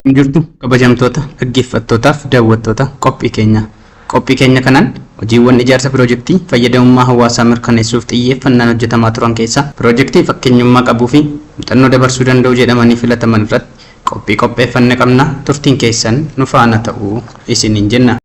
Jirtu kabajamtoota dhaggeeffattootaaf daawwattoota qophii keenya. Qophii keenya kanaan hojiiwwan ijaarsa piroojeektii fayyadamummaa hawaasaa mirkaneessuuf xiyyeeffannaan hojjetamaa turan keessaa piroojeektii fakkeenyummaa qabuu fi muuxannoo dabarsuu danda'u jedhamanii filataman irratti qophii qopheeffanne qabna. Turtiin keessan nu faana ta'uu isiniin jenna.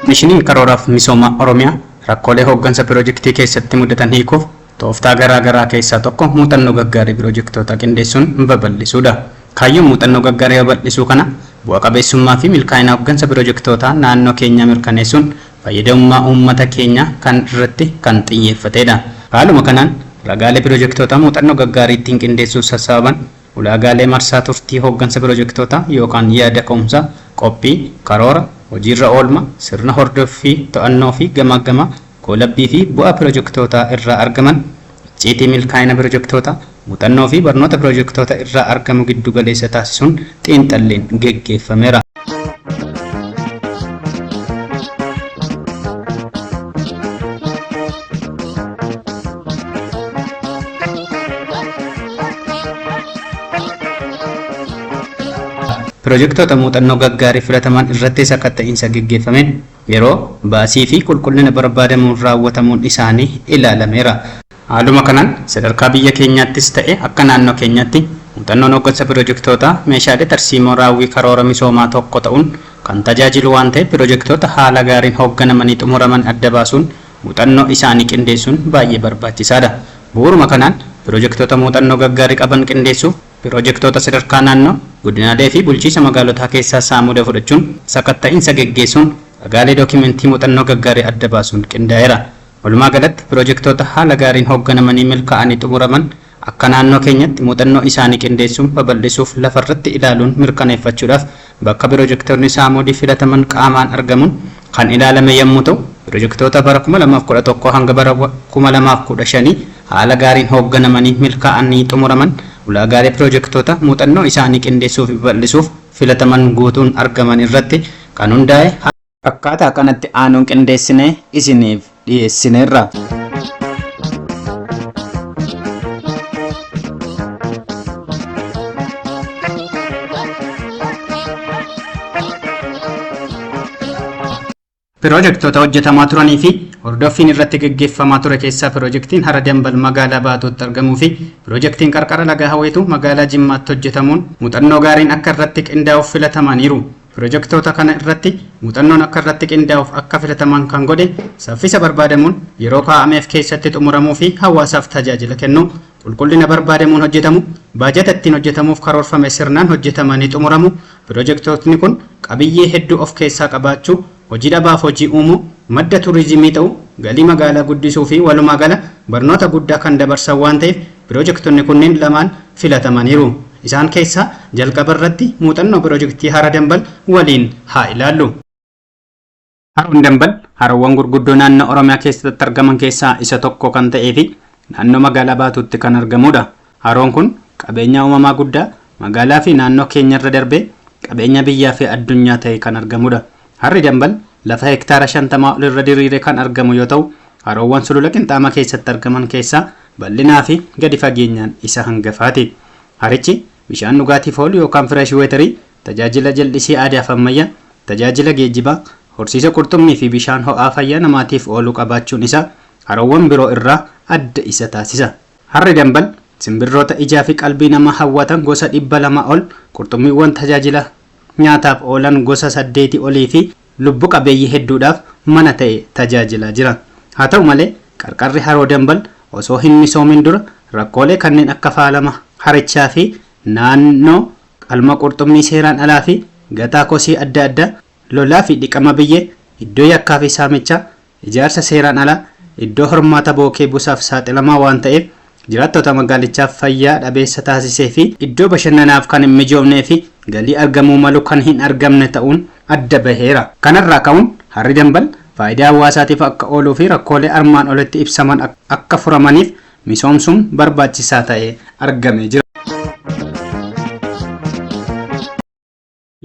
Komishiniin Karooraaf Misooma Oromiyaa rakkoolee hooggansa piroojeektii keessatti mudatan hiikuuf tooftaa garaa garaa keessaa tokko muuxannoo gaggaarii piroojeektoota qindeessuun babal'isuudha. Kaayyoon muuxannoo gaggaarii babal'isuu kana bu'a qabeessummaa fi milkaa'ina hooggansa piroojektootaa naannoo keenyaa mirkaneessuun fayyadamummaa uummata keenyaa kan irratti kan xiyyeeffatedha. Haaluma kanaan ragaalee piroojektootaa muuxannoo gaggaarii ittiin qindeessuuf sassaabaman ulaagaalee marsaa turtii hooggansa piroojektootaa yookaan yaada ka'umsaa, qophii, karoora, hojiirra oolma, sirna hordoffii, to'annoo fi gamaaggamaa, goolabbii fi bu'aa piroojektootaa irraa argaman, icciitii milkaa'ina piroojektootaa, muuxannoo fi barnoota piroojektota irraa argamu giddu galeessa taasisuun xiinxalliin geggeeffameera. Piroojektota muuxannoo gaggaarii filataman irratti sakatta'iinsa geggeeffameen yeroo, baasii fi qulqullina barbaadamuun raawwatamuun isaanii ilaalameera. Haaluma kanaan sadarkaa biyya keenyaattis ta'e akka naannoo keenyaatti muuxannoon hooggansa piroojektootaa meeshaalee tarsiimoo raawwii karoora misoomaa tokko ta'uun kan tajaajilu waan ta'eef, piroojektota haala gaariin hoogganamanii xumuraman adda baasuun muuxannoo isaanii qindeessuun baay'ee barbaachisaadha. Bu'uuruma kanaan piroojektota muuxannoo gaggaarii qaban qindeessuuf piroojektota sadarkaa naannoo, godinaalee fi bulchiinsa magaalotaa keessaa saamuda fudhachuun sakatta'iinsa geggeessuun ragaalee dookimentii muuxannoo gaggaarii adda baasuun qindaa'eera. Walumaa galatti piroojektota haala gaariin hoogganamanii milkaa'anii xumuraman akka naannoo keenyatti muuxannoo isaanii qindeessuun babal'isuuf lafarratti ilaaluun mirkaneeffachuudhaaf bakka piroojektonni saamudii filataman qaamaan argamuun kan ilaalame yommuu ta'u, piroojektota bara 2011 hanga bara 2015 haala gaariin hoogganamanii milkaa'anii xumuraman ulaagaalee piroojektota muuxannoo isaanii qindeessuu fi babal'isuuf filataman guutuun argaman irratti kan hundaa'e akkaataa kanatti aanuun qindeessinee isiniif dhiyeessineerra. Piroojektota hojjetamaa turanii fi hordoffiin irratti geggeeffamaa ture keessaa piroojektiin Hara Dambal magaalaa Baatootti argamuu fi piroojektiin qarqara laga Haweetu magaalaa Jimmaatti hojjetamuun muuxannoo gaariin akka irratti qindaa'uuf filatamaniiru. Piroojektota kana irratti muuxannoon akka irratti qindaa'uuf akka filataman kan godhe saffisa barbaadamuun yeroo kaa'ameef keessatti xumuramuu fi hawaasaaf tajaajila kennu, qulqullina barbaadamuun hojjetamu, baajata ittiin hojjetamuuf karoorfame sirnaan hojjetamanii xumuramu, piroojektotni kun qabiyyee hedduu of keessaa qabaachuu, hojii dhabaaf hojii uumuu, madda turizimii ta'uu, galii magaalaa guddisuu fi walumaa gala barnoota guddaa kan dabarsan waan ta'eef piroojektonni kunneen lamaan filatamaniiru. Isaan keessaa jalqaba irratti muuxannoo piroojektii Hara Dambal waliin haa ilaallu. Haroon Dambal haroowwan gurguddoo naannoo Oromiyaa keessatti argaman keessaa isa tokko kan ta'ee fi naannoo magaalaa Baatuutti kan argamudha. Haroon kun qabeenya uumamaa guddaa magaalaa fi naannoo keenyarra darbee qabeenya biyyaa fi addunyaa ta'e kan argamudha. Harri Dambal lafa hektaara 50 ol irra diriiree kan argamu yoo ta'u, haroowwan sulula Qinxaamaa keessatti argaman keessaa bal'inaa fi gadi fageenyaan isa hangafaati. Harichi bishaan dhugaatiif oolu yookaan fresh waterii, tajaajila jal'isii aadaaf ammayyaa, tajaajila geejjibaa, horsiisa qurxummii fi bishaan ho'aa fayyaa namaatiif oolu qabaachuun isaa haroowwan biroo irraa adda isa taasisa. Harri Dambal simbirroota ijaa fi qalbii namaa hawwatan gosa 200 ol, qurxummiiwwan tajaajila nyaataaf oolan gosa 8 olii fi lubbu qabeeyyii hedduudhaaf mana ta'e tajaajilaa jira. Haa ta'u malee qarqarri haroo Dambal osoo hin misoomin dura rakkoolee kanneen akka faalama harichaa fi naannoo, qalma qurxummii seeraan alaa fi gataa kosii adda addaa, lolaa fi dhiqama biyyee, iddoo yakkaa fi saamichaa, ijaarsa seeraan alaa, iddoo hormaata bookee busaaf saaxilamaa waan ta'eef jiraattota magaalichaaf fayyaa dhabeessa taasisee fi iddoo bashannanaaf kan hin mijoofnee fi galii argamuu malu kan hin argamne ta'uun adda baheera. Kanarraa ka'uun Harri Dambal faayidaa hawaasaatiif akka ooluu fi rakkoolee armaan olitti ibsaman akka furamaniif misoomsuun barbaachisaa ta'ee argamee jira.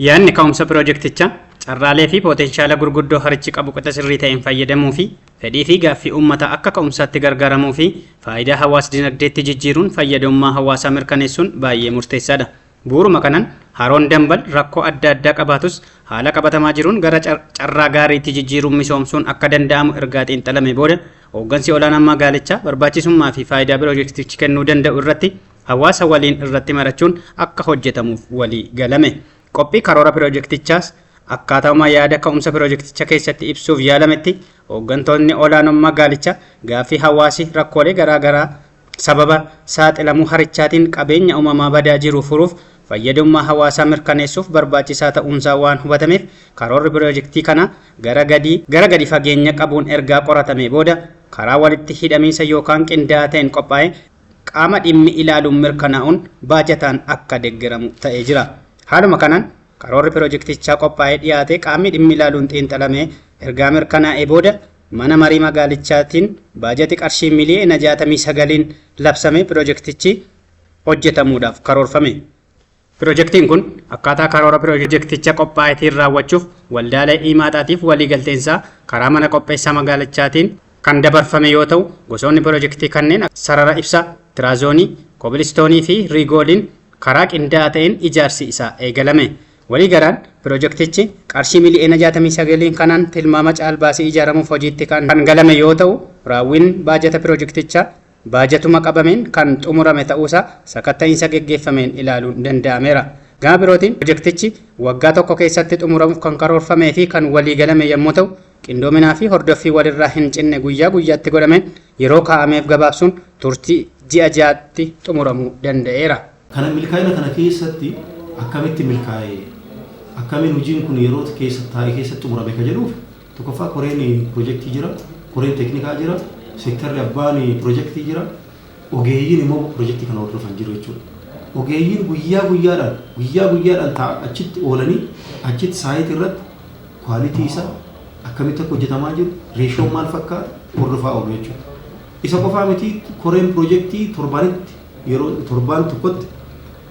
Yaadni ka'umsa piroojektichaa Carraalee fi pootenshaalaa gurguddoo harichi qabu qixa sirrii ta'een fayyadamuu fi fedhii fi gaaffii uummataa akka ka'umsaatti gargaaramuu fi faayidaa hawaas dinagdeetti jijjiiruun fayyadamummaa hawaasaa mirkaneessuun baay'ee murteessaadha. Bu'uuruma kanaan haroon Dambal rakkoo adda addaa qabaatus haala qabatamaa jiruun gara carraa gaariitti jijjiiruun misoomsuun akka danda'amu ergaa xiinxalame booda hooggansi olaanaan magaalichaa barbaachisummaa fi faayidaa piroojeektichi kennuu danda'u irratti hawaasa waliin irratti marachuun akka hojjetamuuf walii galame. Qophii karoora piroojeektichaas akkaatauma yaada ka'umsa piroojeekticha keessatti ibsuuf yaalametti hooggantoonni olaanoon magaalichaa gaaffii hawaasi rakkoolee garaagaraa sababa saaxilamuu harichaatiin qabeenya uumamaa badaa jiru furuuf fayyadummaa hawaasaa mirkaneessuuf barbaachisaa ta'uunsaa waan hubatameef karoorri piroojeektii kana gara gadi fageenya qabuun ergaa qoratame booda karaa walitti hidhamiinsa yookaan qindaa'aa ta'een qophaa'e qaama dhimmi ilaaluun mirkanaa'uun baajataan akka deeggaramu ta'ee jira. Haaluma kanaan karoorri piroojeektichaa qophaa'ee dhiyaate qaamni dhimmi ilaaluun xiinxalamee ergaa mirkanaa'ee booda mana marii magaalichaatiin baajati qarshii miliyoona 69 labsamee piroojeektichi hojjetamuudhaaf karoorfame. Piroojeektiin kun akkaataa karoora piroojeekticha qophaa'eetiin raawwachuuf waldaalee imaataatiif waliigalteensaa karaa mana qopheessaa magaalichaatiin kan dabarfame yoo ta'u gosoonni piroojeektii kanneen sarara ibsaa, tiraazoonii, kobilistoonii fi riigooliin karaa qindaa'aa ta'een ijaarsi isaa eegalame. Waliigalaan piroojeektichi qarshii miliyoona 69 kanaan tilmaama caalbaasii ijaaramuuf hojiitti kan galame yoo ta'u raawwiin baajata piroojeektichaa baajatuma qabameen kan xumurame ta'uusaa sakatta'iinsa geggeeffameen ilaaluun danda'ameera. Gama birootiin piroojeektichi waggaa tokko keessatti xumuramuuf kan karoorfamee fi kan waliigalame yommuu ta'u qindoominaa fi hordoffii walirraa hin cinne guyyaa guyyaatti godhameen yeroo kaa'ameef gabaabsuun turtii ji'a ja'aatti xumuramuu danda'eera. Kana milkaa'ina kana keessatti akkamitti milkaa'e, akkamiin hojiin kun yeroo keessa taa'e keessatti xumurame ka jedhuuf tokkoffaa koreen piroojeektii jira, koreen teeknikaa jira, seektarri abbaan piroojeektii jira, ogeeyyiin immoo piroojeektii kana hordofan jiru jechuudha. Ogeeyyiin guyyaa guyyaadhaan ta'a achitti oolanii achitti saayitii irratti kwaalitii isaa akkamitti akka hojjetamaa jiru, reeshoon maal fakkaata hordofaa oolu jechuudha. Isa qofaa miti, koreen piroojeektii torbaanitti yeroo torbaan tokkotti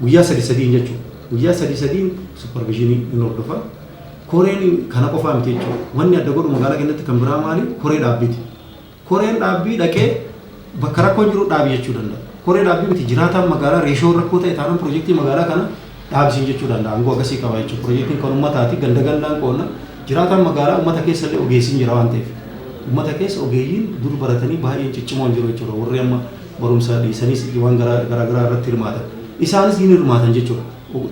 guyyaa sadi sadiin jechuudha. Guyyaa sadi sadiin supervisionii hin hordofa. Koreen kana qofaa miti jechuudha. Wanni adda godhu magaalaa keenyatti kan biraa maali? Koree dhaabbiiti. Koreen dhaabbii dhaqee bakka rakkoon jiru dhaabi jechuu danda'a. Koree dhaabbii miti, jiraataan magaalaa reeshoon rakkoo ta'e taanaan piroojeektii magaalaa kana dhaabisiin jechuu danda'a. Aangoo akkasii qaba jechuudha. Piroojeektiin kan uummataati, ganda gandaan qoonna. Jiraataan magaalaa uummata keessa illee ogeessiin jira waan ta'eef. Uummata keessa ogeeyyiin dur baratanii baay'een ciccimoon jiru jechuudha. Warri amma barumsa dhiisaniis waan garaagaraa irratti hirmaatan. Isaanis ni hirmaatan jechuudha.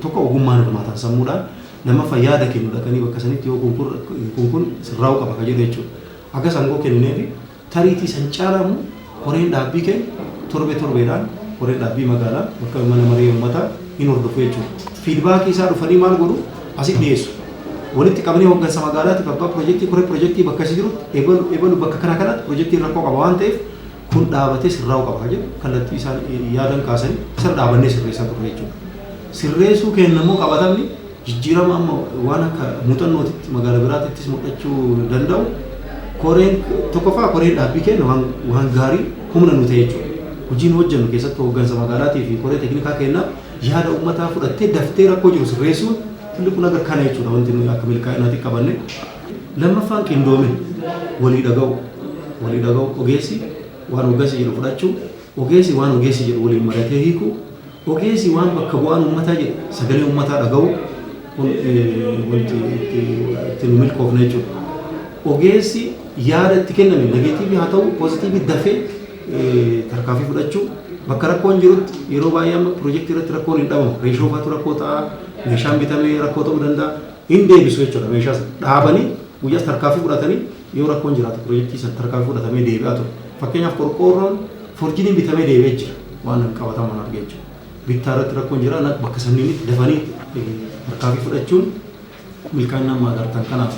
Tokko ogummaan hirmaatan sammuudhaan, lammaffaa yaada kennu dhaqanii bakka sanitti yoo kun kun sirraa'uu qaba ka jedhu jechuudha. Akkas aangoo kennineefi tariitii san caalamu koreen dhaabbii kennu torbe torbeedhaan koreen dhaabbii magaalaa bakka mana maree uummataa hin hordofu jechuudha. Fiidbaakii isaa dhufanii maal godhu asitti dhiyeessu. Walitti qabanii hooggansa magaalaatiif abbaa piroojeektii koree piroojeektii bakka isa jirutti ebalu bakka kana kanatti piroojeektiin rakkoo qaba waan ta'eef kun dhaabatee sirraa'uu qaba jedhu kallattii isaan yaadan kaasanii isa dhaabannee sirreessaa turre jechuudha. Sirreessuu kennamuu qabatamni jijjiirama amma waan akka muuxannootitti magaalaa biraatittis mul'achuu danda'u. Koreen tokkoffaa koreen dhaabbii kenna waan gaarii humna nu ta'e jechuudha. Hojiin hojjennu keessatti hooggansa magaalaatii fi koree teeknikaa kenna yaada uummataa fudhattee daftee rakkoo jiru sirreessuun tulli kun agar kana jechuudha wanti nuyi akka milkaa'inaatti qabanne. Lammaffaan qindoomina walii dhaga'u ogeessi waan ogeessi jedhu fudhachuu, ogeessi waan ogeessi jedhu waliin maratee hiikuu, ogeessi waan bakka bu'aan uummataa jedhu sagalee uummataa dhaga'u kun wanti itti nu milkoofne jechuudha. Ogeessi yaada itti kenname negeetiivii haa ta'u poozitiivii dafee tarkaanfii fudhachuu bakka rakkoon jirutti yeroo baay'ee amma piroojeektii irratti rakkoon hin dhabamu. Reeshoo faatu rakkoo ta'a, meeshaan bitamee rakkoo ta'uu danda'a. Hin deebisu jechuudha meeshaa sana. Dhaabanii guyyaas tarkaanfii fudhatanii yoo rakkoon jiraatu piroojeektii sana tarkaanfii fudhatamee deebi'aa ture. Fakkeenyaaf qorqoorroon forjiniin bitamee deebi'ee jira waan qabatamaan argee jechuudha. Bittaa irratti rakkoon jira bakka sanniinitti dafanii tarkaanfii fudhachuun milkaa'ina amma agartan kanaaf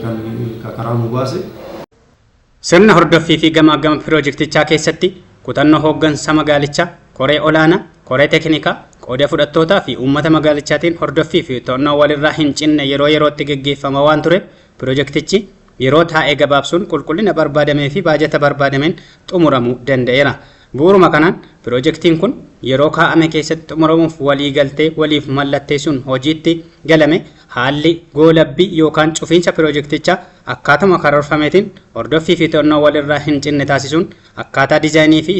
kan karaa nu baase. Sirna hordoffii fi gamaa gama piroojeektichaa keessatti kutannoo hooggansa magaalichaa, koree olaanaa, koree teeknikaa, qooda fudhattootaa fi uummata magaalichaatiin hordoffii fi to'annoo walirraa hin cinne yeroo yerootti geggeeffama waan tureef piroojeektichi yeroo taa'ee gabaabsuun qulqullina barbaadamee fi baajata barbaadameen xumuramuu danda'eera. Bu'uuruma kanaan piroojeektiin kun yeroo kaa'ame keessatti xumuramuuf waliigaltee waliif mallatteessuun hojiitti galame Haalli goolabbii yookaan cufiinsa piroojeektichaa akkaatuma karoorfameetiin hordoffii fi to'annoo walirraa hin cinne taasisuun akkaataa diizaayinii fi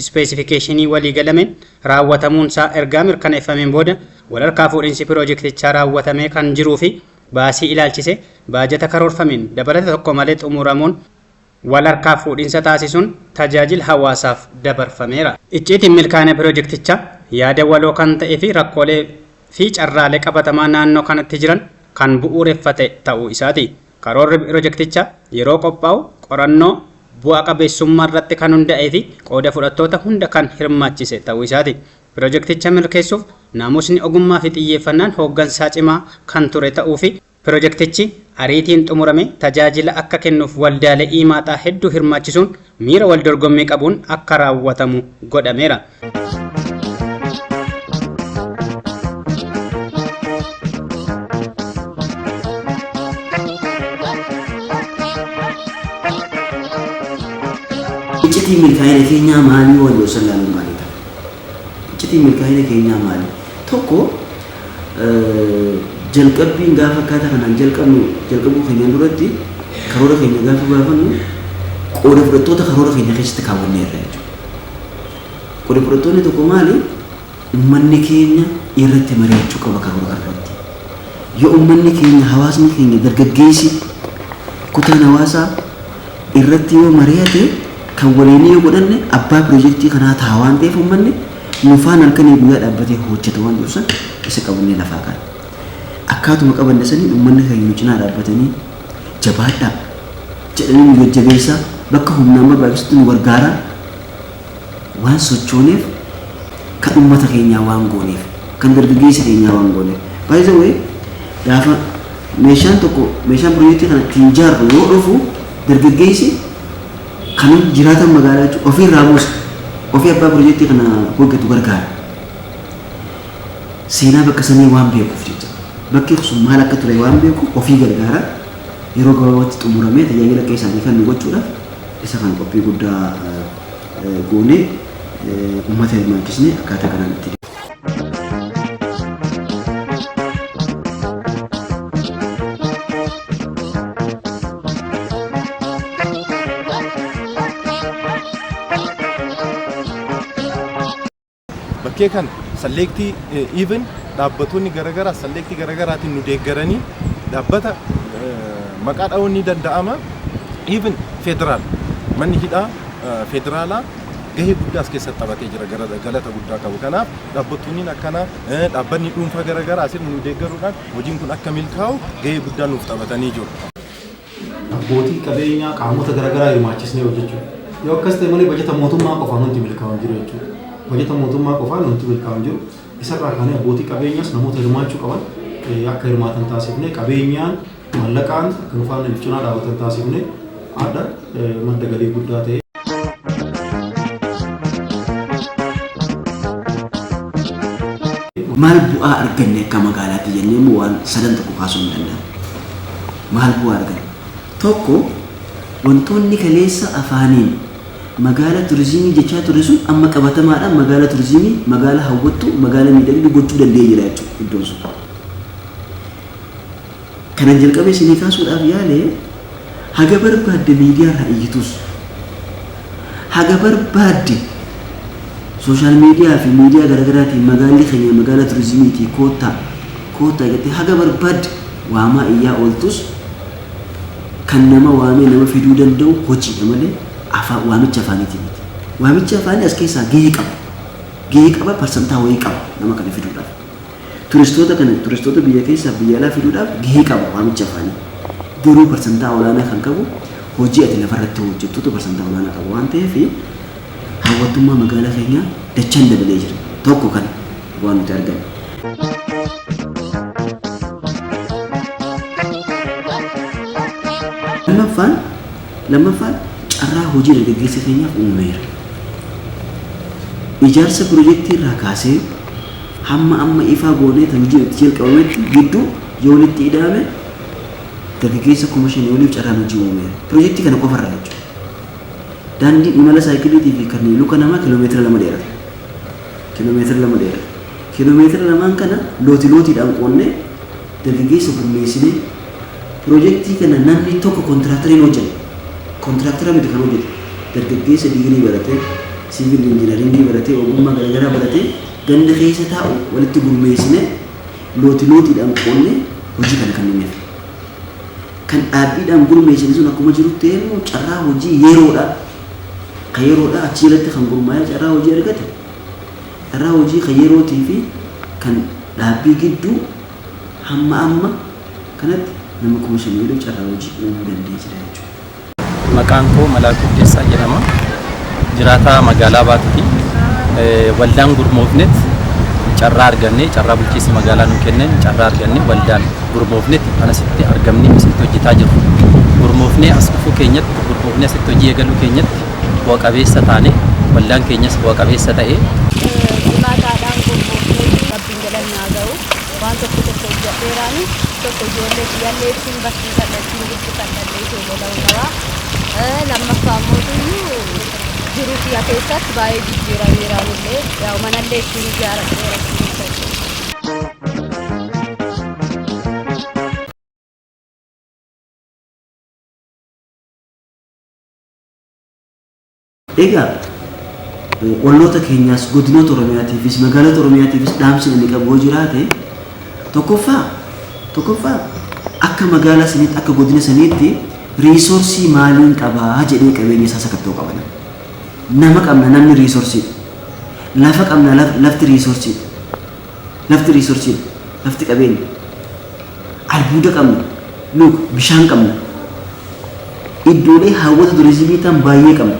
ispeesifikeeshinii walii galameen raawwatamuunsaa ergaa mirkaneeffameen booda walharkaa fuudhinsi piroojeektichaa raawwatamee kan jiruu fi baasii ilaalchise baajata karoorfameen dabalata tokko malee xumuramuun walharkaa fuudhinsa taasisuun tajaajila hawaasaaf dabarfameera. Icciitiin milkaa'ina piroojeektichaa yaada waloo kan ta'ee fi rakkoolee fi carraalee qabatamaa naannoo kanatti jiran kan bu'uureffate ta'uu isaati. Karoorri piroojeektichaa yeroo qophaa'u qorannoo bu'a qabeessummaa irratti kan hundaa'ee fi qooda fudhattoota hunda kan hirmaachise ta'uu isaati. Piroojeekticha milkeessuuf naamusni ogummaa fi xiyyeeffannaan hooggansaa cimaa kan ture ta'uu fi piroojeektichi ariitiin xumurame tajaajila akka kennuuf waldaalee imaaxaa hedduu hirmaachisuun miira wal dorgommii qabuun akka raawwatamu godhameera. Iccitiin milkaa'ina keenyaa maalii wal yoo sallaaluun maalii ta'a? Iccitiin milkaa'ina keenyaa maali? Tokko, jalqabbiin gaafa akkaataa kanaan jalqabnu, jalqabuu keenyaan duratti karoora keenya gaafa baafannu qooda fudhattoota karoora keenya keessatti kaawwanneerra jechuudha. Qooda fudhattoonni tokko maali? Uummanni keenya irratti mari'achuu qaba karoora kanarratti. Yoo uummanni keenya, hawaasni keenya, dargaggeessi, kutaan hawaasaa irratti yoo mari'ate, kan waliinii yoo godhanne, abbaa piroojeektii kanaa ta'a waan ta'eef, uummanni nu faana halkanii guyyaa dhaabbatee hojjeta waan jiru san isa qabannee lafaa kaa'e. Akkaatuma qabanne saniin uummanni keenya nu cinaa dhaabbatanii jabaadhaa jedhanii nu jajjabeessaa, bakka humnaan barbaachisutti nu gargaaraa waan sochooneef, kan uummata keenyaa waan gooneef, kan dargaggeessa keenyaa waan gooneef. By the way, gaafa meeshaan tokko, meeshaan piroojeektii kana ittiin ijaarru yoo dhufu, dargaggeessi kan jiraatan magaalaa jechuudha ofii irraa buusa, ofii abbaa piroojeektii kana hojjetu gargaara. Seenaa bakka sanii waan beekuuf jecha, bakki sun maal akka ture waan beekuuf ofii gargaara. Yeroo gabaabaatti xumuramee tajaajila akka isaanii kennu gochuudhaaf isa kan qophii guddaa goonee uummata hirmaachisnee akkaataa kanaan itti. Bakkee kana select even dhaabbattoonni garaagaraa select garaagaraatiin nu deeggaranii, dhaabbata maqaa dha'uun ni danda'ama. Even federaal manni hidhaa federaalaa gahee guddaa as keessatti taphatee jira, galata guddaa qabu. Kanaaf dhaabbattoonni akkanaa, dhaabbanni dhuunfaa garaagaraa asirra nu deeggaruudhaan hojiin kun akka milkaa'u gahee guddaa nuuf taphatanii jiru. Abbootii qabeenyaa, qaamota garaagaraa hirmaachisnee hojjechuudha. Yoo akkas ta'e malee bajata mootummaa qofaan wanti milkaa'u hin jiru jechuudha. Bajata mootummaa qofaan wanti milkaa'u hin jiru. Isarraa kaanee abbootii qabeenyaas namoota hirmaachuu qaban akka hirmaatan taasifnee, qabeenyaan, mallaqaan akka nu faana cinaa dhaabatan taasifnee, adda madda galii guddaa ta'e. Maal bu'aa arganne akka magaalaatti jennee immoo waan sadan tokko kaasuu hin danda'amu. Maal bu'aa arganne? Tokko, wantoonni kaleessa afaaniin magaala turizimii jechaa ture sun amma qabatamaadhaan magaala turizimii, magaala hawwattuu, magaala miidhagduu gochuu danda'ee jira jechuudha iddoon sun. Kanan jalqabee isinii kaasuudhaaf yaale, haga barbaadde miidiyaarraa iyyitus, haga barbaadde social media fi miidiyaa garaagaraatiin magaalli keenya magaala turizimiitii koottaa koottaa jettee haga barbaadde waamaa iyyaa ooltus, kan nama waamee nama fiduu danda'u hojiidha malee afaan waamicha afaaniitii miti. Waamichi afaanii as keessaa gahee qaba. Gahee qaba, parsantaa wayii qaba nama kana fiduudhaaf. Turistoota kana, turistoota biyya keessaa biyya alaa fiduudhaaf gahee qaba waamichi afaanii. Garuu parsantaa olaanaa kan qabu hojii ati lafarratti hojjettutu parsantaa olaanaa qaba waan ta'eef, hawwattummaa magaalaa keenyaa dachaan dabalee jira. Tokko kana waan nuti arganne. Lammaffaan carraa hojii dargaggeessa keenyaaf uumameera. Ijaarsa piroojeektii irraa kaasee hamma amma ifaa goonee tan hojiin itti jalqabametti gidduu yoo walitti ida'ame, dargaggeessa 5,000 oliif carraan hojii uumameera. Piroojeektii kana qofarraa jechuudha. Daandiin imala saayikiliitii fi kan luka namaa kiiloomeetira 2 dheerata. Kiiloomeetira 2 dheerata. Kiiloomeetira lamaan kana looti lootiidhaan qoonnee Dargaggeessa gurmeessinee piroojeektii kana namni tokko kontiraakteriin hojjeta. Kontiraaktera miti kan hojjetu. Dargaggeessa digirii baratee, siivil injinaringii baratee, ogummaa garaagaraa baratee ganda keessa taa'u walitti gurmeessinee looti lootiidhaan qoonnee hojii kana kennineef. Kan dhaabbiidhaan gurmeessine sun akkuma jirutti immoo carraa hojii yeroodha. Kan yeroodha achi jalatti kan gurmaa'ee carraa hojii argate. Carraa hojii kan yerootii fi kan dhaabbii gidduu hamma amma kanatti nama 5,000 jedhu carraa hojii uumuu danda'ee jira jechuudha. Maqaan koo Malaakuu Deessaa jedhama. Jiraataa magaalaa Baatuuti. Waldaan gurmoofnet carraa arganne, carraa bulchiinsi magaalaa nu kenneen carraa arganne, waldaan gurmoofnet kan asitti argamne asitti hojjetaa jirru. Gurmoofnee as dhufuu keenyatti, gurmoofnee asitti hojii eegaluu keenyatti bu'a qabeessa taane, waldaan keenyas bu'a qabeessa ta'e. Jimaataadhaan gurmoofnee Rabbiin galannaa ga'u waan tokko tokko hojjedheeraani, tokko ijoollee kiyyallee ittiin barsiifadha, ittiin guddifadha, ijoollee lama qaba. Lammaffaa immoo jiruu kiyya keessatti baay'ee jijjiirameeraanillee yaa manallee ittiin ijaaradheera. Egaa olloota keenyaas, godinoota Oromiyaatiifis, magaalota Oromiyaatiifis dhaamsi inni qabu yoo jiraate, tokkoffaa akka magaalaa saniitti, akka godina saniitti resource maaliin qabaa jedhee qabeenya isaa sakatta'uu qaba. Nama qabna, namni resourceiidha. Lafa qabna, lafti resourceiidha. Lafti resourceiidha. Lafti qabeenya. Albuuda qabna. Look, bishaan qabna. Iddoolee hawwata turizimii ta'an baay'ee qabna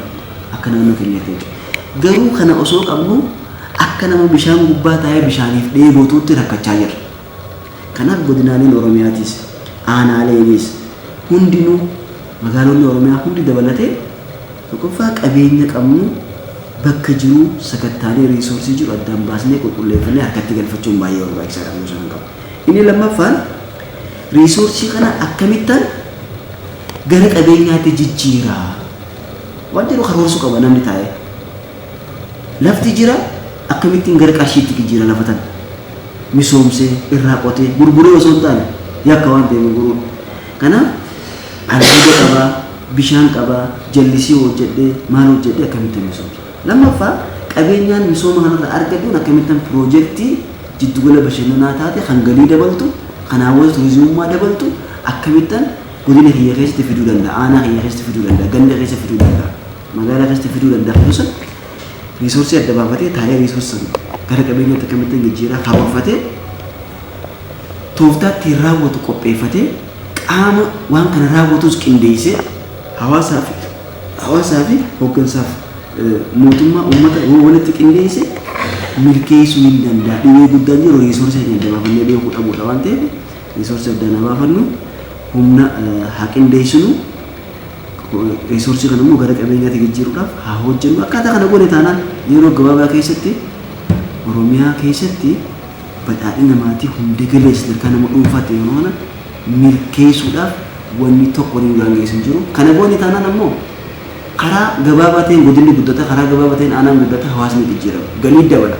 akka naannoo keenyaatti jechuudha. Garuu kana osoo qabnu akka nama bishaan gubbaa taa'ee bishaaniif dheebotuutti rakkachaa jirra. Kanaaf godinaaleen Oromiyaatis, aanaaleenis, hundinuu, magaalonni Oromiyaa hundi dabalatee, tokkoffaa qabeenya qabnu bakka jiruu sakattaanee resource jiru addaan baasnee qulqulleeffannee harkatti galfachuun baay'ee barbaachisaadha kan sana qabu. Inni lammaffaan resource kana akkamittaan gara qabeenyaatti jijjiiraa waan jedhu karoorsuu qaba namni taa'ee. Lafti jira, akkamittiin gara qarshiitti jijjiira lafa tana? Misoomsee, irraa qotee gurguree osoo hin taane, yakka waan ta'e gurguruun. Kanaaf albuuda qabaa, bishaan qabaa, jallisii hojjedhee, maal hojjedhee akkamittiin misoomsa? Lammaffaa qabeenyaan misooma kanarraa argadhuun akkamittiin piroojeektii jiddugala bashannanaa taate, kan galii dabaltu, kan hawwata turizimummaa dabaltu akkamittaan godina kiyya keessatti fiduu danda'a, aanaa kiyya keessatti fiduu danda'a, ganda keessa fiduu danda'a, magaalaa keessatti fiduu danda'a kunuunsa resource adda baafatee taa'ee resource sana gara qabeenyaatti akkamittiin jijjiiraa karoorfatee, tooftaa ittiin raawwatu qopheeffatee, qaama waan kana raawwatus qindeessee, hawaasaa fi hooggansaaf mootummaa uummata yoo walitti qindeesse milkeessuu hin danda'a. Dhibee guddaan jiru resource keenya adda baafannee beekuu dhabuudha waan ta'eef, resource addaan baafannu, humna haa qindeessinu, resource kana immoo gara qabeenyaatti jijjiiruudhaaf haa hojjennu. Akkaataa kana goone taanaan yeroo gabaabaa keessatti Oromiyaa keessatti badhaadhina maatii hunda galeessa sadarkaa nama dhuunfaatti yeroo kana milkeessuudhaaf wanni tokko ni daangeessu hin jiru. Kana goone taanaan ammoo karaa gabaabaa ta'een godinni guddata, karaa gabaabaa ta'een aanaan guddata, hawaasni jijjiirama, galii dabala.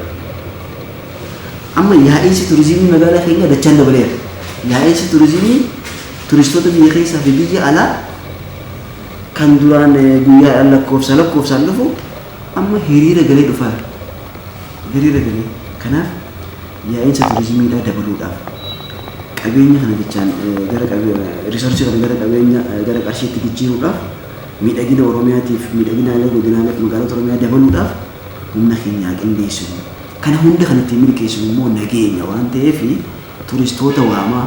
Amma yaa'insi turizimii magaalaa keenyaa dachaan dabaleera. Yaa'insi turizimii turistoota biyya keessaa fi biyya alaa kan duraan guyyaadhaan lakkoofsaan dhufu amma hiriira galee dhufaa, hiriira galee. Kanaaf yaa'insa turizimiidhaa dabaluudhaaf qabeenya kana jechaan gara resource kana gara qabeenya, gara qarshiitti jijjiiruudhaaf, miidhagina Oromiyaatiif, miidhagina godinaaleef magaalota Oromiyaa dabaluudhaaf humna keenyaa qindeessinu. Kana hunda kan ittiin milkeessinu immoo nageenya waan ta'eef, turistoota waamaa,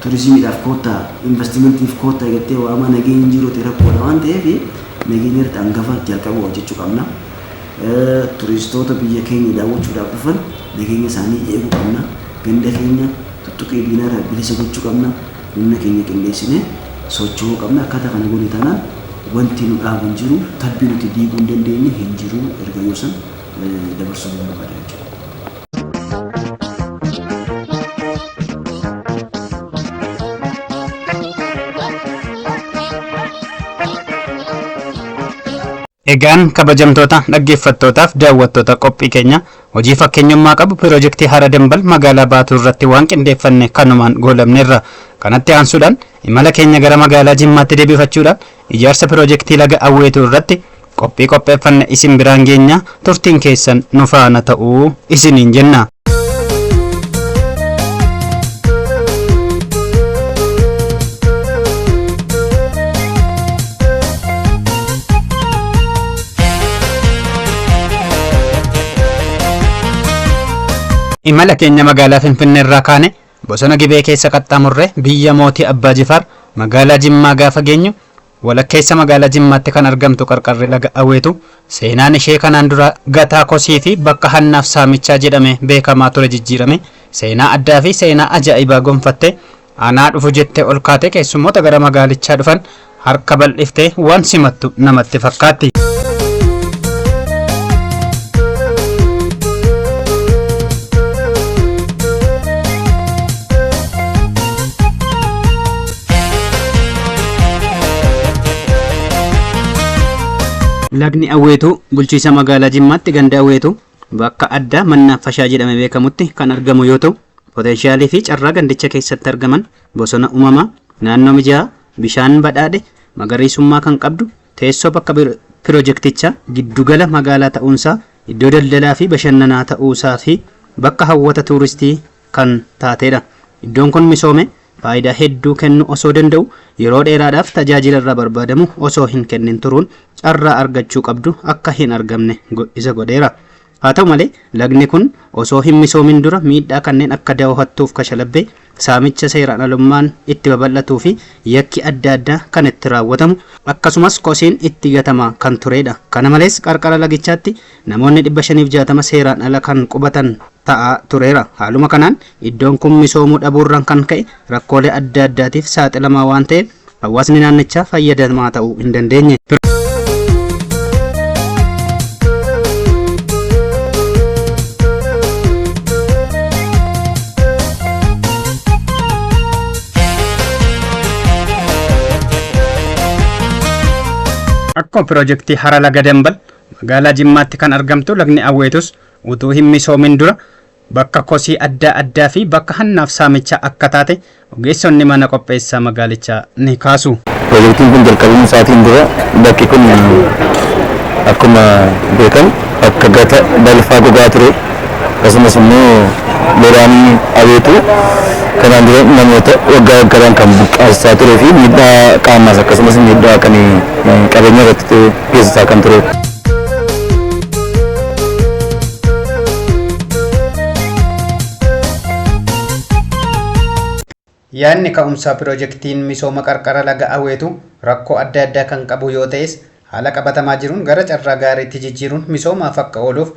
turizimiidhaaf koottaa, investimentiif koottaa jettee waamaa nageenyi jiru ta'e rakkoodha waan ta'eef, nageenya irratti hangafa jalqaba hojjechuu qabna. Turistoota biyya keenya daawwachuudhaaf dhufan nageenya isaanii eeguu qabna. Ganda keenya tuttuqii diinaarraa bilisa gochuu qabna. Humna keenya qindeessinee socho'uu qabna. Akkaataa kana goone taanaan wanti nu dhaabu hin jiru. Tabbi nuti diiguu hin dandeenye hin jiru. Erga yoo san dabarsuu ni barbaada jechuudha. Egaan kabajamtoota dhaggeeffattootaaf daawwattoota qophii keenya hojii fakkeenyummaa qabu piroojeektii Hara Dambal magaalaa Baatuu irratti waan qindeeffanne kanumaan goolabneerra. Kanatti aansuudhaan imala keenya gara magaalaa Jimmaatti deebifachuudhaan ijaarsa piroojeektii laga Awweetuu irratti qophii qopheeffanne isin biraan geenya turtiin keessan nu faana ta'uu isiniin jenna. Imala keenya magaalaa Finfinnee irraa kaane bosona Gibee keessa qaxxaamurree biyya mootii Abbaa Jifaar magaalaa Jimmaa gaafa geenyu walakkeessa magaalaa Jimmaatti kan argamtu qarqarri laga Awweetu seenaan ishee kanaan dura gataa kosii fi bakka hannaaf saamichaa jedhame beekamaa ture jijjiirame seenaa addaa fi seenaa ajaa'ibaa gonfatte anaa dhufu jettee ol kaatee keessummoota gara magaalichaa dhufan harka bal'iftee waan simattu namatti fakkaatti. Lagni Awweetuu bulchiisa magaalaa Jimmaatti ganda Awweetuu bakka addaa Mannaafashaa jedhamee beekamutti kan argamu yoo ta'u, poteenshaalii fi carraa gandicha keessatti argaman bosona uumamaa, naannoo mijaa'aa, bishaan badhaadhe, magariisummaa kan qabdu, teessoo bakka piroojeektichaa giddugala magaalaa ta'uunsaa, iddoo daldalaa fi bashannanaa ta'uusaa fi bakka hawwata tuuristii kan taatedha. Iddoon kun misoome faayidaa hedduu kennuu osoo danda'u yeroo dheeraadhaaf tajaajila irraa barbaadamu osoo hin kennin turuun carraa argachuu qabdu akka hin argamne isa godheera. Haa ta'u malee lagni kun osoo hin misoomin dura miidhaa kanneen akka dawoo hattuuf kashalabbee saamicha seeraan alummaan itti babal'atuu fi yakki adda addaa kan itti raawwatamu akkasumas kosiin itti gatamaa kan turedha. Kana malees qarqara lagichaatti namoonni 560 seeraan ala kan qubatan ta'aa tureera. Haaluma kanaan iddoon kun misoomuu dhabuurraan kan ka'e rakkoolee adda addaatiif saaxilamaa waan ta'eef hawaasni naannichaa fayyadamaa ta'uu hin dandeenye. Akkuma piroojeektii Hara Laga Dambal magaalaa Jimmaatti kan argamtu lagni Awweetus utuu hin misoomin dura bakka kosii adda addaa fi bakka hannaaf saamichaa akka taate ogeessonni mana qopheessaa magaalichaa ni kaasu. Piroojeektiin kun jalqabamuu isaatiin dura bakki kun akkuma beekamu bakka gata balfaa gogaa ture akkasumas immoo lolaan Awweetu kanaan dura namoota waggaa waggaadhaan kan buqqaasaa turee fi miidhaa qaamaas akkasumas miidhaa kan qabeenya irratti geessisaa kan turedha. Yaadni ka'umsaa piroojeektiin misooma qarqara laga Awweetu rakkoo adda addaa kan qabu yoo ta'es haala qabatamaa jiruun gara carraa gaariitti jijjiiruun misoomaaf akka ooluuf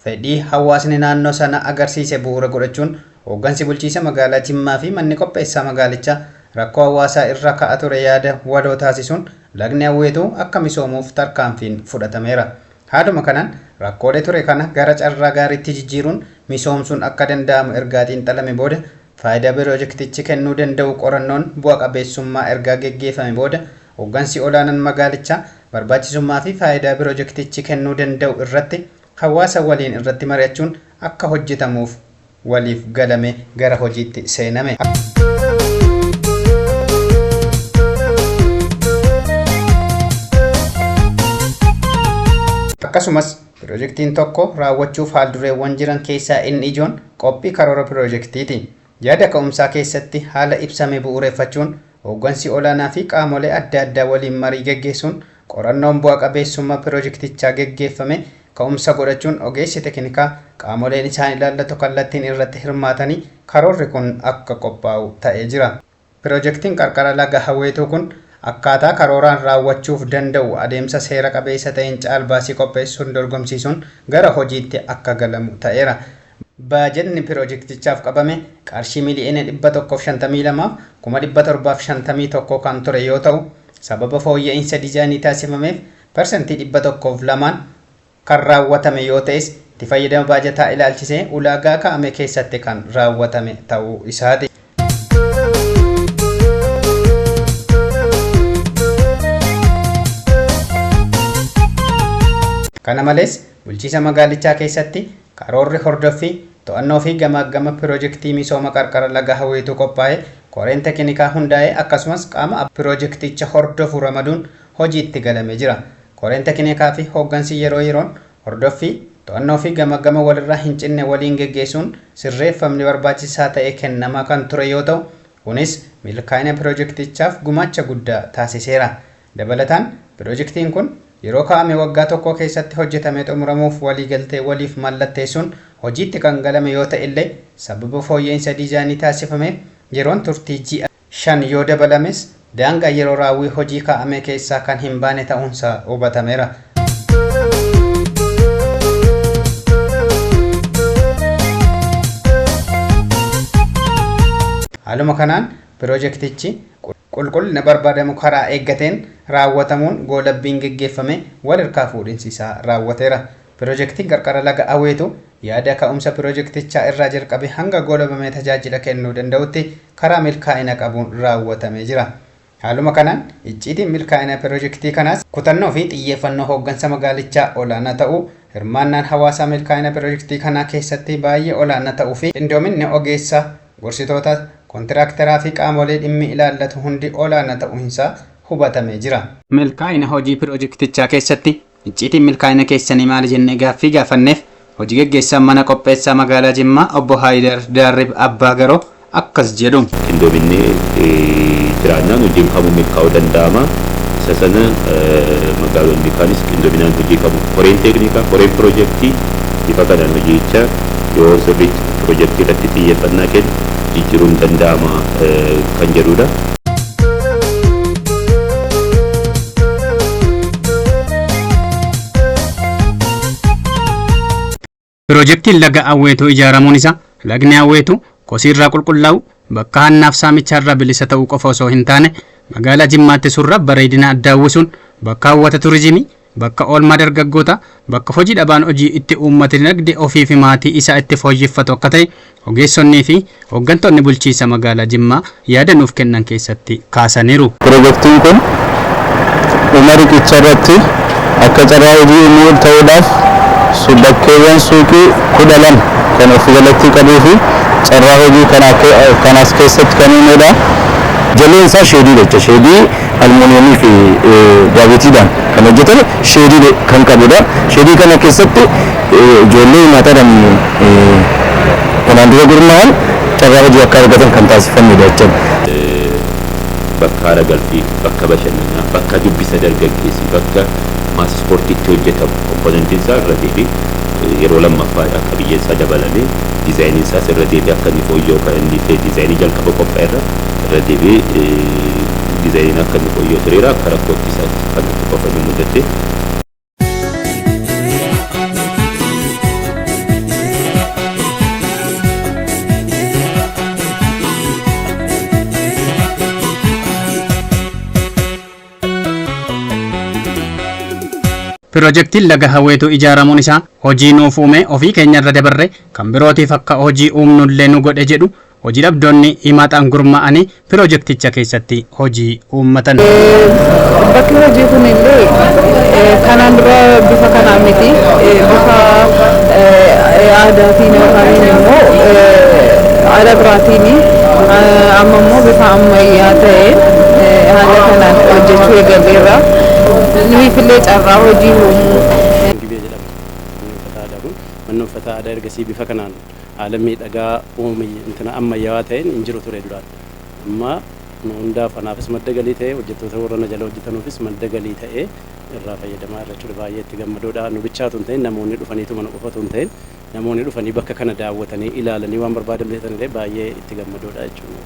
fedhii hawaasni naannoo sana agarsiise bu'uura godhachuun hooggansi bulchiisa magaalaa Jimmaa fi manni qopheessaa magaalichaa rakkoo hawaasaa irra ka'aa ture yaada waloo taasisuun lagni Awweetuu akka misoomuuf tarkaanfiin fudhatameera. Haaluma kanaan rakkoolee ture kana gara carraa gaariitti jijjiiruun misoomsuun akka danda'amu ergaa xiinxalame booda faayidaa piroojeektichi kennuu danda'u qorannoon bu'a qabeessummaa ergaa geggeeffame booda hooggansi olaanaan magaalichaa barbaachisummaa fi faayidaa piroojeektichi kennuu danda'u irratti hawaasa waliin irratti mari'achuun akka hojjetamuuf waliif galame gara hojiitti seename. Akkasumas piroojeektiin tokko raawwachuuf haaldureewwan jiran keessaa inni ijoon qophii karoora piroojeektiiti. Yaada ka'umsaa keessatti haala ibsame bu'uureffachuun hooggansi olaanaa fi qaamolee adda addaa waliin marii geggeessuun qorannoon bu'a qabeessummaa piroojeektichaa geggeeffame ka'umsa godhachuun ogeessi teknikaa qaamoleen isaan ilaallatu kallattiin irratti hirmaatanii karoorri kun akka qophaa'u ta'ee jira. Piroojeektiin qarqara laga Awweetuu kun akkaataa karooraan raawwachuuf danda'u adeemsa seera qabeessa ta'een caalbaasii qopheessuun dorgomsiisuun gara hojiitti akka galamu ta'eera. Baajetni piroojeektichaaf qabame qarshii miliyoona 152,751 kan ture yoo ta'u sababa fooyya'insa diizaayinii taasifameef parsantii 102 kan raawwatame yoo ta'es itti fayyadama baajataa ilaalchisee ulaagaa kaa'ame keessatti kan raawwatame ta'uu isaati. Kana malees bulchiisa magaalichaa keessatti karoorri hordoffii to'annoo fi gamaagama piroojeektii misooma qarqara laga Hawweetuu qophaa'e koreen teeknikaa hundaa'e akkasumas qaama piroojeekticha hordofu ramaduun hojiitti galamee jira. Koreen teeknikaa fi hooggansi yeroo yeroon hordoffii to'annoo fi gamaagama walirraa hin cinne waliin geggeessuun sirreeffamni barbaachisaa ta'e kennamaa kan ture yoo ta'u kunis milkaa'ina piroojeektichaaf gumaacha guddaa taasiseera. Dabalataan piroojeektiin kun yeroo kaa'ame waggaa tokko keessatti hojjetamee xumuramuuf waliigaltee waliif mallatteessuun hojiitti kan galame yoo ta'e illee sababa fooyya'insa diizaayinii taasifameef yeroon turtii ji'a 5 yoo dabalames daangaa yeroo raawwii hojii kaa'ame keessaa kan hin baane ta'uunsaa hubatameera. Haaluma kanaan piroojeektichi qulqullina barbaadamu karaa eeggateen raawwatamuun goolabbiin geggeeffame wal harkaa fuudhinsi isaa raawwateera. Piroojeektiin qarqara laga Aweetu yaada ka'umsa piroojeektichaa irraa jalqabe hanga goolabamee tajaajila kennuu danda'utti karaa milkaa'ina qabuun raawwatamee jira. Haaluma kanaan icciitiin milkaa'ina piroojeektii kanaas kutannoo fi xiyyeeffannoo hooggansa magaalichaa olaanaa ta'uu, hirmaannaan hawaasaa milkaa'ina piroojeektii kanaa keessatti baay'ee olaanaa ta'uu fi qindoominni ogeessaa, gorsitoota, kontiraaktaraa fi qaamolee dhimmi ilaallatu hundi olaanaa ta'uunsaa hubatamee jira. Milkaa'ina hojii piroojeektichaa keessatti icciitiin milkaa'ina keessanii maali jennee gaaffii gaafanneef hojii geggeessaan mana qopheessaa magaalaa Jimmaa obbo Haayidar Daarrib Abbaa Garoo akkas jedhu. Qindoominni jiraannaan hojiin kamuu milkaa'uu danda'ama. Isa sana magaalonni kaanis qindoominaan hojii qabu. Koreen teeknikaa, koreen piroojeektii bifa kanaan hojiicha yoo sirriitti piroojeektii irratti xiyyeeffannaa kennu jijjiiruun danda'ama kan jedhudha. Piroojeektiin laga Awweetuu ijaaramuun isaa lagni Awweetuu kosiirraa qulqullaa'u bakka hannaaf saamicharraa bilisa ta'uu qofa osoo hin taane magaalaa Jimmaatti surraa bareedina addaa uwwisuun bakka hawwata turizimii, bakka oolmaa dargaggootaa, bakka hojii dhabaan hojii itti uummate dinagdee ofii fi maatii isaa itti fooyyeffatu akka ta'e ogeessonnii fi hooggantoonni bulchiinsa magaalaa Jimmaa yaada nuuf kennan keessatti kaasaniiru. Piroojeektiin kun dhuma riqicha irratti akka carraa hojii uumuu ta'uudhaaf bakkeewwan suuqii 12 kan of jalatti qabuu fi carraa hojii kan as keessatti kan uumedha. Jaleen isaa sheedii jecha sheedii almuuniyamii fi daawwitiidhaan kan hojjetame sheedii kan qabudha. Sheedii kana keessatti ijoollee nyaataadhaan kanaan dura gurmaa'an carraa hojii akka argatan kan taasifamedha jechuudha. Bakka haara galfii, bakka bashannanaa, bakka dubbisa dargaggeessi, bakka maas ispoortiitti hojjetamu komponentiin isaa irra deebi'ee yeroo lammaffaadha qabiyyeen isaa dabalamee diizaayiniin isaas irra deebi'ee akka inni fooyya'u kan inni ta'e diizaayinii jalqaba qophaa'e irra irra deebi'ee diizaayiniin akka inni fooyya'u tureera akka rakkootti isaas kanatti qofa ni mudate. Piroojeektiin laga Hawweetuu ijaaramuun isaa hojii nuuf uume ofii keenya irra dabarre kan birootiif akka hojii uumnullee nu godhe jedhu hojii dhabdoonni himataan gurmaa'anii piroojeekticha keessatti hojii uummatan. Bakki hojii kun illee kanaan dura bifa kanaan miti bifa aadaatiin yookaan immoo aadaa biraatiin amma immoo bifa ammayyaa ta'een haala kanaan hojjechuu eegalleerra. Nuyiif illee carraa hojii uumuu. Gibee jedhama. Manni uffata aadaa kun manni uffata aadaa ergasii bifa kanaan haala miidhagaa uume ammayyaawaa ta'een hin jiru ture duraan. Amma nu hundaaf anaafis madda galii ta'ee hojjettoota warra na jala hojjetanuufis madda galii ta'ee irraa fayyadamaa irra jechuudha. Baay'ee itti gammadoodha. Nu bichaatu hin ta'in namoonni dhufaniitu mana qofatu hin ta'in namoonni dhufanii bakka kana daawwatanii ilaalanii waan barbaadan bitatan illee baay'ee itti gammadoodha jechuudha.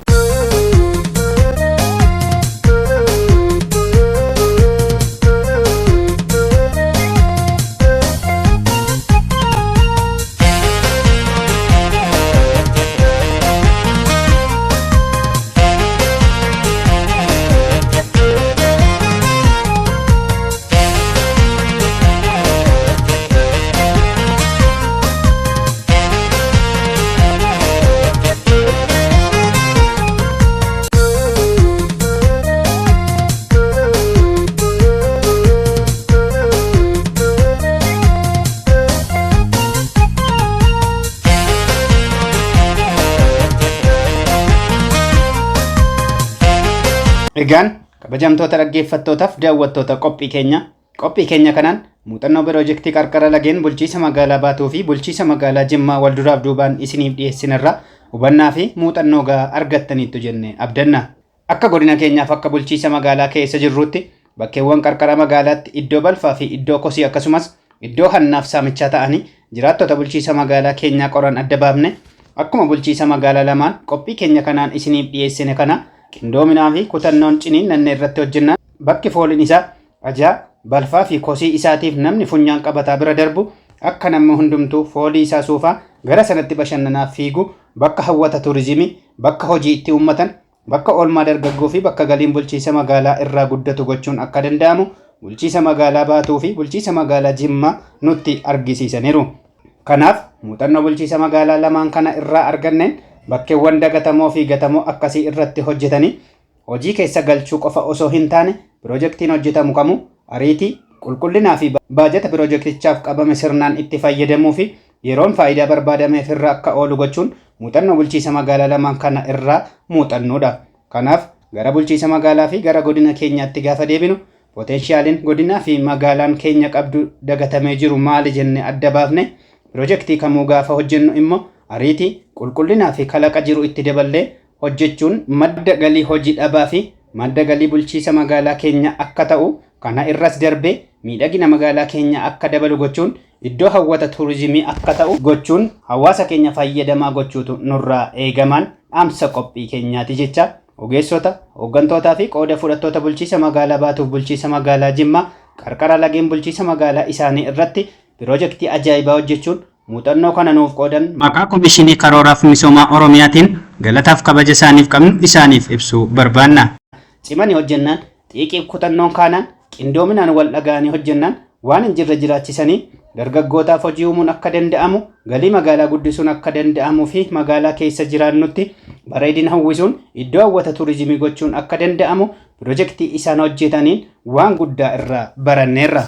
Egaan kabajamtoota dhaggeeffattootaaf daawwattoota qophii keenya kanaan muuxannoo piroojeektii qarqara lageen bulchiisa magaalaa Baatuu fi bulchiisa magaalaa Jimmaa wal duraaf duubaan isiniif dhiyeessinirra hubannaa fi muuxannoo gahaa argattaniittu jenne abdanna. Akka godina keenyaaf akka bulchiisa magaalaa keessa jirrutti bakkeewwan qarqara magaalaatti iddoo balfaa fi iddoo kosii akkasumas iddoo hannaaf saamichaa ta'anii jiraattota bulchiisa magaalaa keenyaa qoran adda baafne akkuma bulchiisa magaalaa lamaan qophii keenya kanaan isiniif dhiyeessine kana qindoominaa fi kutannoon ciniinnannee irratti hojjennaan bakki fooliin isaa ajaa balfaa fi kosii isaatiif namni funyaan qabataa bira darbu akka namni hundumtuu foolii isaa suufaa gara sanatti bashannanaaf fiigu bakka hawwata turizimii bakka hojii itti uummatan bakka oolmaa dargaggoo fi bakka galiin bulchiisa magaalaa irraa guddatu gochuun akka danda'amu bulchiisa magaalaa Baatuu fi bulchiisa magaalaa Jimmaa nutti argisiisaniiru. Kanaaf muuxannoo bulchiisa magaalaa lamaan kana irraa arganneen bakkeewwan dagatamoo fi gatamoo akkasii irratti hojjetanii hojii keessa galchuu qofa osoo hin taane piroojeektiin hojjetamu kamuu ariitii qulqullinaa fi baajata piroojeektichaaf qabame sirnaan itti fayyadamuu fi yeroon faayidaa barbaadameef irra akka oolu gochuun muuxannoo bulchiisa magaalaa lamaan kana irraa muuxannoodha. Kanaaf gara bulchiisa magaalaa fi gara godina keenyaatti gaafa deebinu potenshaaliin godinaa fi magaalaan keenya qabdu dagatamee jiru maali jenne adda baafne piroojeektii kamuu gaafa hojjennu immoo ariitii qulqullinaa fi kalaqa jiru itti daballee hojjechuun madda galii hojii dhabaa fi madda galii bulchiisa magaalaa keenya akka ta'u kana irras darbee miidhagina magaalaa keenya akka dabalu gochuun iddoo hawwata turizimii akka ta'u gochuun hawaasa keenya fayyadamaa gochuutu nurraa eegamaan dhaamsa qophii keenyaati jecha ogeessota hooggantootaa fi qooda fudhattoota bulchiisa magaalaa Baatuuf bulchiisa magaalaa Jimmaa qarqara lageen bulchiisa magaalaa isaanii irratti piroojeektii ajaa'ibaa hojjechuun muuxannoo kana nuuf qoodan maqaa Komishinii Karooraaf Misoomaa Oromiyaatiin galataaf kabaja isaaniif qabnu isaaniif ibsuu barbaanna. Cimanii hojjennaan xiiqiif kutannoon kaanaan qindoominaan wal dhaga'anii hojjennaan waan hin jirre jiraachisanii dargaggootaaf hojii uumuun akka danda'amu galii magaalaa guddisuun akka danda'amuu fi magaalaa keessa jiraannutti bareedina hawwisuun iddoo hawwata turizimii gochuun akka danda'amu piroojeektii isaan hojjetaniin waan guddaa irraa baranneerra.